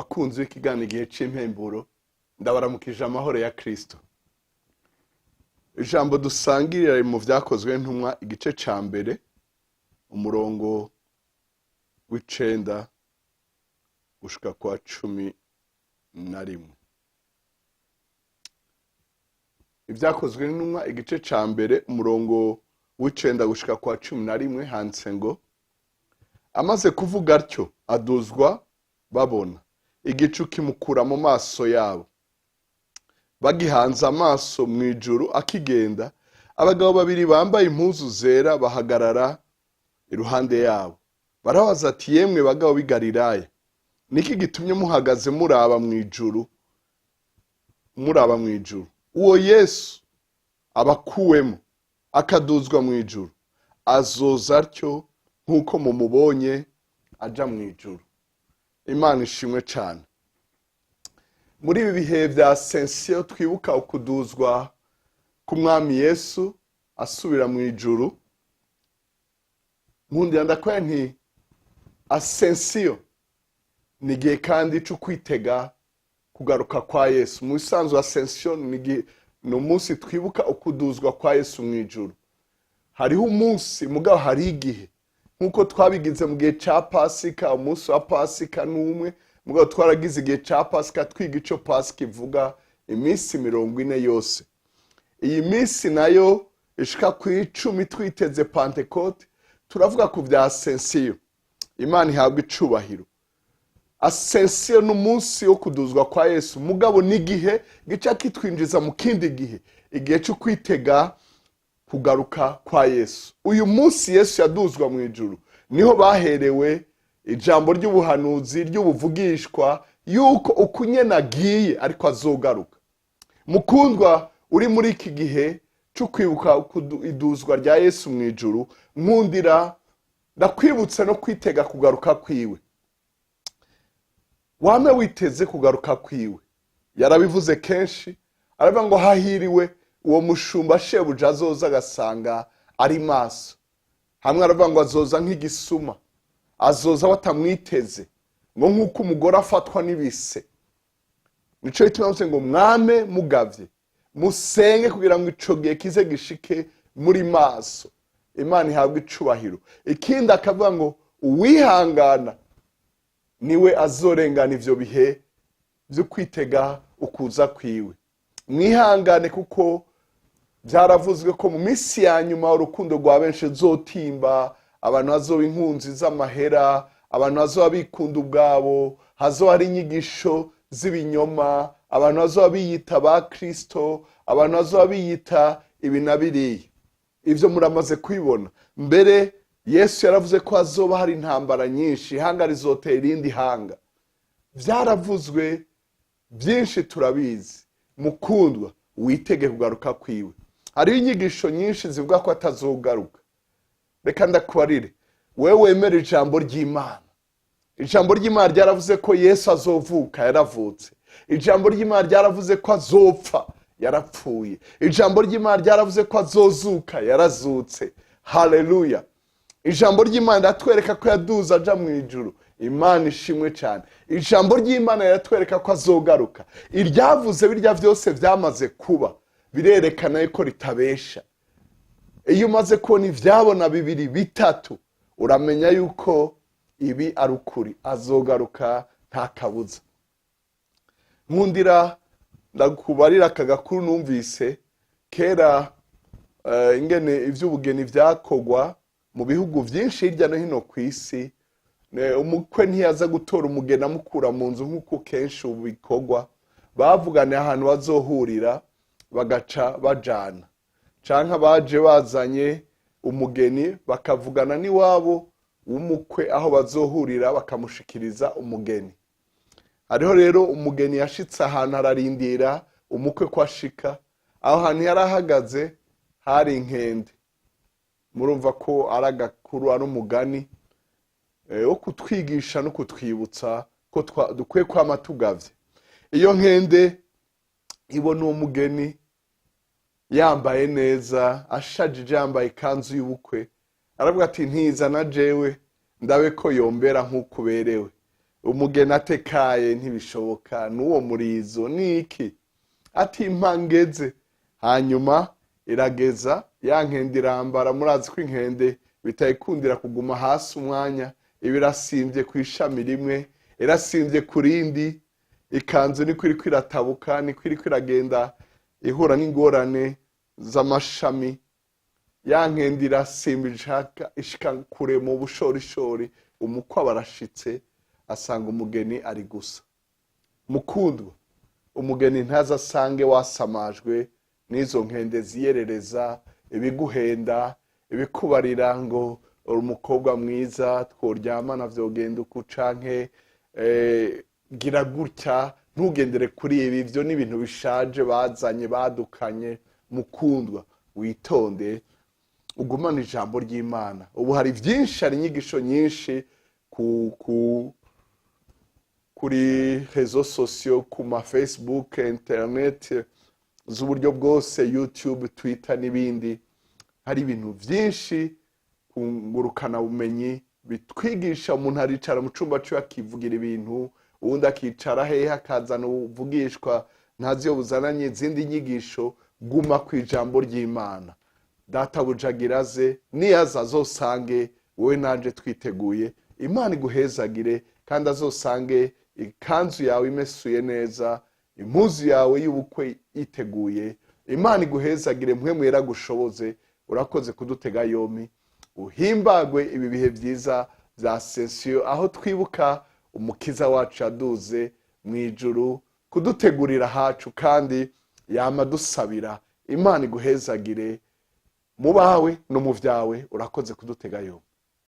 Bakunzi b'ikiganiro Igihe c'Impemburo, ndabaramukije amahoro ya Kristo. Ijambo dusangirira riri mu Vyakozwe n'Intumwa, igice ca mbere, umurongo w'9 gushika kwa 11. Ibyakozwe n'Intumwa, igice ca mbere, umurongo w'9 gushika kwa 11, handitse ngo: "Amaze kuvuga atyo aduzwa babona, igicu kimukura mu maso yabo. Bagihanze amaso mu ijuru akigenda, abagabo babiri bambaye impuzu zera bahagarara iruhande yabo. Barabaza ati: 'Yemwe bagabo b'i Galilaya, niki gitumye muhagaze muraba mu ijuru? Muraba mu ijuru? Uwo Yesu abakuwemo akaduzwa mu ijuru azoza atyo nk'uko mumubonye aja mu ijuru.'" Imana ishimwe cyane. Muri ibi bihe bya Ascension twibuka ukuduzwa k'Umwami Yesu asubira mu ijuru. Nkundira ndakora nti Ascension ni igihe kandi cyo kwitega kugaruka kwa Yesu. Mu bisanzwe Ascension ni umunsi twibuka ukuduzwa kwa Yesu mu ijuru. Hariho umunsi, mugabo hari igihe, nk'uko twabigize mu gihe cya Pasika. Umunsi wa Pasika ni umwe, mugabo twaragize igihe cya Pasika twiga icyo Pasika ivuga iminsi 40 yose. Iyi minsi nayo ishika ku 10 twiteze Pantekote, turavuga ku bya Ascension. Imana ihabwa icubahiro. Ascension ni umunsi wo kuduzwa kwa Yesu, mugabo n'igihe gica kitwinjiza mu kindi gihe, igihe cyo kwitega kugaruka kwa Yesu. Uyu munsi Yesu yaduzwa mu ijuru niho baherewe ijambo ry'ubuhanuzi ry'ubuvugishwa yuko uku nyene agiye ariko azogaruka. Mukundwa uri muri iki gihe cyo kwibuka iduzwa rya Yesu mu ijuru, nkundira ndakwibutsa no kwitega kugaruka kwiwe. Wame witeze kugaruka kwiwe. Yarabivuze kenshi, aravuga ngo hahiriwe uwo mushumba shebuja azoza agasanga ari maso. Hamwe aravuga ngo azoza nk'igisuma, azoza batamwiteze, ngo nk'uko umugore afatwa n'ibise. Nico gituma yavuze ngo mwame mugavye, musenge kugira ngo ico gihe kize gishike muri maso. Imana ihabwe icubahiro. Ikindi akavuga ngo uwihangana niwe azorengana ivyo bihe vyo kwitega ukuza kwiwe. Mwihangane, kuko byaravuzwe ko mu minsi ya nyuma urukundo rwa benshi ruzotimba, abantu bazoba inkunzi z'amahera, abantu bazoba bikunda ubwabo, hazoba hari inyigisho z'ibinyoma, abantu bazoba biyita ba Kristo, abantu bazoba biyita ibi na biriya. Ibyo muramaze kubibona. Mbere Yesu yaravuze ko hazoba hari intambara nyinshi, ihanga rizotera irindi hanga. Byaravuzwe byinshi, turabizi. Mukundwa, witege kugaruka kwiwe. Hariho inyigisho nyinshi zivuga ko atazogaruka. Reka ndakubarire, wewe wemera ijambo ry'Imana. Ijambo ry'Imana ryaravuze ko Yesu azovuka, yaravutse. Ijambo ry'Imana ryaravuze ko azopfa, yarapfuye. Ijambo ry'Imana ryaravuze ko azozuka, yarazutse. Haleluya! Ijambo ry'Imana riratwereka ko yaduze aja mu ijuru. Imana ishimwe cyane. Ijambo ry'Imana riratwereka ko azogaruka. Iryavuze birya byose byamaze kuba, birerekana yuko ritabesha. Iyo umaze kubona ibyabona bibiri, bitatu, uramenya yuko ibi ari ukuri. Azogaruka nta kabuza. Nkundira ndakubarira aka gakuru numvise kera, ingene iby'ubugeni byakogwa mu bihugu byinshi hirya no hino ku isi. Umukwe ntiyaza gutora umugeni amukura mu nzu nk'uko kenshi ubu bikorwa. Bavuganiye ahantu bazohurira, bagaca bajana, canke abaje bazanye umugeni bakavugana n'iwabo w'umukwe aho bazohurira, bakamushikiriza umugeni. Hariho rero umugeni yashitse ahantu, ararindira umukwe ko ashika. Aho hantu yari ahagaze hari inkende. Murumva ko ari agakuru, ari umugani wo kutwigisha no kutwibutsa ko dukwiye kwama tugavye. Iyo nkende ibona uwo mugeni yambaye neza, ashajije, yambaye ikanzu y'ubukwe, aravuga ati: "Ntiza na jewe ndabe ko yombera nk'uko uberewe." Umugeni atekaye ntibishoboka, n'uwo murizo ni iki? Ati: "Impangeze." Hanyuma irageza, ya nkende irambara. Murazi ko inkende bitayikundira kuguma hasi umwanya. Iba irasimbye ku ishami rimwe, irasimbye ku rindi. Ikanzu niko iriko iratabuka, niko iriko iragenda ihura n'ingorane z'amashami. Ya nkende irasimba, ishaka ishika kure mu bushorishori. Umukwe aba arashitse, asanga umugeni ari gusa. Mukundwa, umugeni ntaze asange wasamajwe n'izo nkende ziyerereza, ibiguhenda, ibikubarira ngo uri umukobwa mwiza, tworyamana, vyogenda uku, canke gira gutya. Ntugendere kuri ibi. Ivyo ni ibintu bishaje bazanye, badukanye. Mukundwa, witonde, ugumane ijambo ry'Imana. Ubu hari byinshi, hari inyigisho nyinshi kuri réseaux sociaux, ku ma Facebook, internet z'uburyo bwose, YouTube, Twitter n'ibindi. Hari ibintu byinshi ku ngurukanabumenyi bitwigisha. Umuntu aricara mu cyumba cyiwe akivugira ibintu, uwundi akicara hehe akazana ubuvugishwa ntazi iyo buzananye izindi nyigisho. Guma ku ijambo ry'Imana. Databuja aze, niyaza azosange wowe nanje twiteguye. Imana iguhezagire, kandi azosange ikanzu yawe imesuye neza, impuzu yawe y'ubukwe iteguye. Imana iguhezagire, mwe mwera gushoboze. Urakoze kudutega yombi. Uhimbagwe ibi bihe byiza bya Ascension, aho twibuka Umukiza wacu yaduze mu ijuru kudutegurira hacu, kandi yama dusabira. Imana iguhezagire mu bawe no mu byawe. Urakoze kudutega yombi.